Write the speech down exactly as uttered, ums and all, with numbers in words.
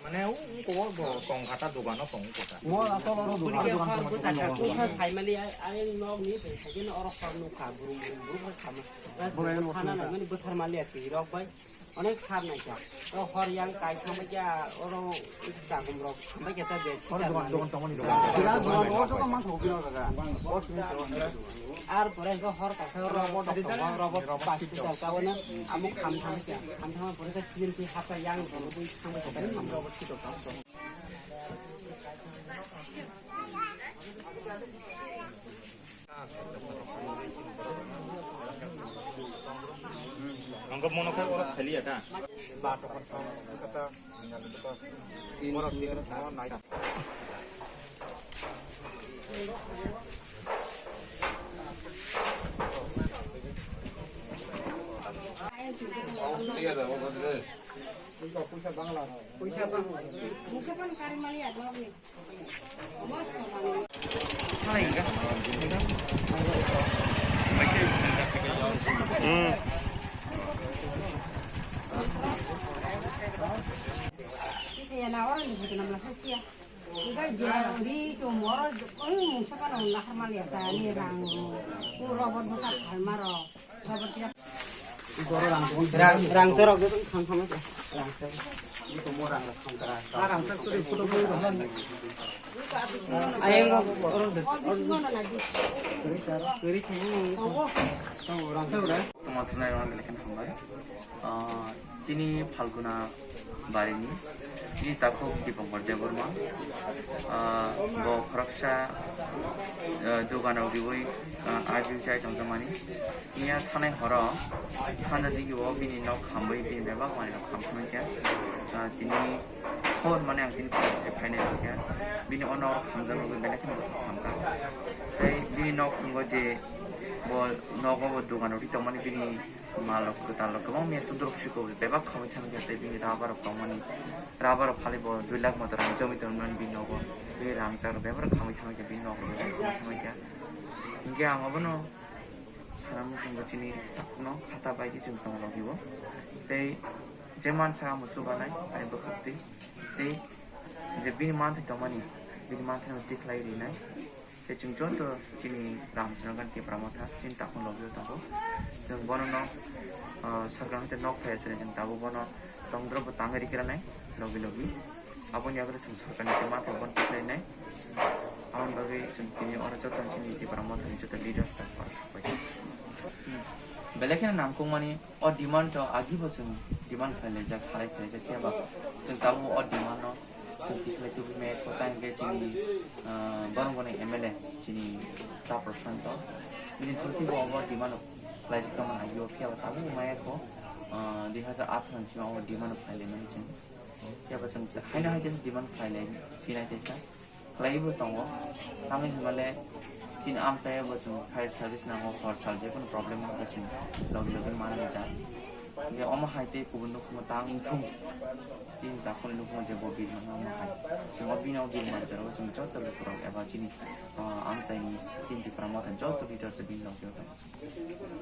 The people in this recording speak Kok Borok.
Mane, u, u, ko, bo, tong kha ta, dogan o tong kha ta. Mo, a, tolo ro dogan. Purikhe hor bwsa kha, kha saimali, a, ayang nok ni, sai khe oro hor nukha, burum, burum, burum hor khama. Thana nai mani bwthar mali ati rok bai. Onek sar nai kha. O hor yang kai thangbai kha, oro chagum rok thangbai kha ta bes. Hor dogan, dogan tongmani dogan. Sira dogan, o dogan man thok kino daga. Ar pore ko hor ka hor robot, robot, robot pas tal ka wana. Amo kham thangbai kha. Kham thangbai pore ka film ki hata yang ko bui thangbai kha, kham robot ki to ka. Ang kok mono khe oro khali ya ta. Rang, rang serok jotoni thang thang kha. Rang serok. Ah, rang serok tuli photo photo rang. Ayang rok, orok de, orok de. Kiri kiri. Rang serok de. Tongma thwnai rang de lekin hambai. Ah, chini Phalguna barini, chini takhuk Dipankar Debbarma, ah, bo khoroksa, ah, dogan rok riwi, ah, aji chai tongjakmani. Miya thanai horo sanja digi o bini nok khamwi bini bebak manwi rok kham thangkha. Ah, tini hor mane ang tini khoroksa phainai kha. Bini o nok khamjak rok belai kheno khamkha. Tei bini nok tongo je bo nogo bo dogan rok tongmani bini Malrok kwtalrok kwbangma tundrok siko bebak khamwi thangwi kha tei bini rabarrok tongmani rabarrok phalwi bo dui lakh moto rang jomwi tongmani bini nogo. Bini rangchakrok bebak khamwi thangwi kha bini nogo bebak khamwi thangwi kha. Hinkhe ang obono sana muchungo chini takhukno khata bai khe chwng tong logi o. Tei je mansa amo chubanai ani bwkhak twi tei je bini manthai tongmani bini manthaino tikhlai rinai. Tei chwng joto chini Ramchandra Gandhi Tipra Motha chini takhuk logio tongo. Chwng bonono, ah, sorkar haste nok phai aswk chwng tabuk bono tongdrop bo tangwi rikranai logi logi. Aboni yagre chwng sorkarni tei mathai bono tiklainai. Aboni bagwi chwng tini oro joto chini Tipra Mothani joto leaders rok oro sokpai. Belai kheno nangkukmani o demand rok agi bo chwng demand khlai laijak, salai khlai laijak, phiya ba chwng tabuk o demand no Chwng tikhlai tubui maya kho, tang khe chini, ah, borok boni M L A chini Ta Prashanto. Bini thurti bo obo demand khlaijak tongmani agio, phiya ba tabuk maya kho, ah, dui hazar atharo ni simi obo demand khlai laimani chwng. Phiya ba chwng haino hai khe demand khlai lai phinai teisa. Khlai bo tongo. Tamni hwnba le chini amchai bo chwng fire service nango, hor sal je kunu problem wngkha chwng logi logi manwi ja. Hingke omo hai tei kubun nukhumo tang wngthung. Tini takhukni nukhumo je bo birmani omo hai. Chwng o bini o birmani jora o chwng joto lukurok eba chini, ah, amchaini chini Tipra Motha joto leaders bini logi o tongo.